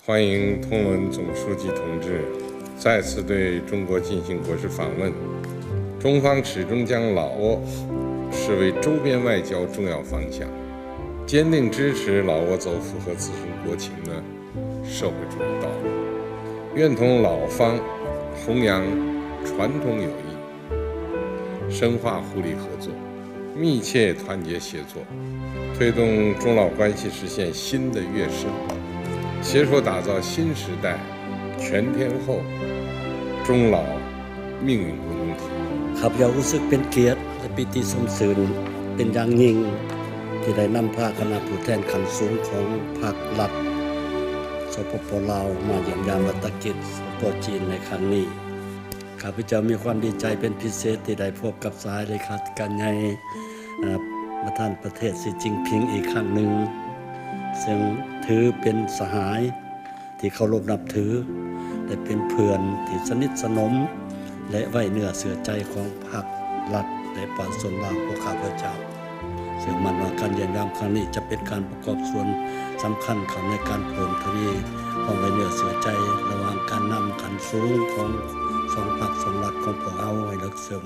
欢迎通伦总书记同志再次对中国进行国事访问。中方始终将老挝视为周边外交重要方向，坚定支持老挝走符合自身国情的社会主义道路，愿同老方弘扬传统友谊，深化互利合作，密切团结协作，推动中老关系实现新的跃升，携手打造新时代全天候中老命运共同体。 ຂ້າພະເຈົ້າຮູ້ສຶກເປັນກຽດ ແລະ ປີຕິຊົມຊື່ນເປັນຢ່າງຍິ່ງ ທີ່ໄດ້ນຳພາຄະນະຜູ້ແທນຂັ້ນສູງຂອງພັກລັດ ສປປ ລາວ ມາຢ້ຽມຢາມລັດຖະກິດ ສປປ ຈີນ ໃນຄັ້ງນີ້. ຂ້າພະເຈົ້າມີຄວາມດີໃຈເປັນພິເສດທີ່ໄດ້ພົບກັບສະຫາຍເລຂາທິການໃຫຍ່ ເອີ ປະທານປະເທດ ຊີ ຈິ້ນຜິງ ອີກຄັ້ງໜຶ່ງ, ເຊິ່ງຖືເປັນສະຫາຍທີ່ເຄົາລົບນັບຖື ແລະ ເປັນເພື່ອນທີ່ສະໜິດສະໜົມ ແລະ ໄວ້ເນື້ອເຊື່ອໃຈຂອງພັກລັດ ແລະ ປະຊາຊົນລາວຂອງຂ້າພະເຈົ້າ. ເຊື່ອໝັ້ນວ່າການຢ້ຽມຢາມຄັ້ງນີ້ຈະເປັນການປະກອບສ່ວນສຳຄັນເຂົ້າໃນການເພີ່ມທະວີຄວາມໄວ້ເນື້ອເຊື່ອໃຈລະຫວ່າງການນຳຂັ້ນສູງຂອງສອງພັກສອງລັດຂອງພວກເຮົາໃຫ້ເລິກເຊິ່ງ.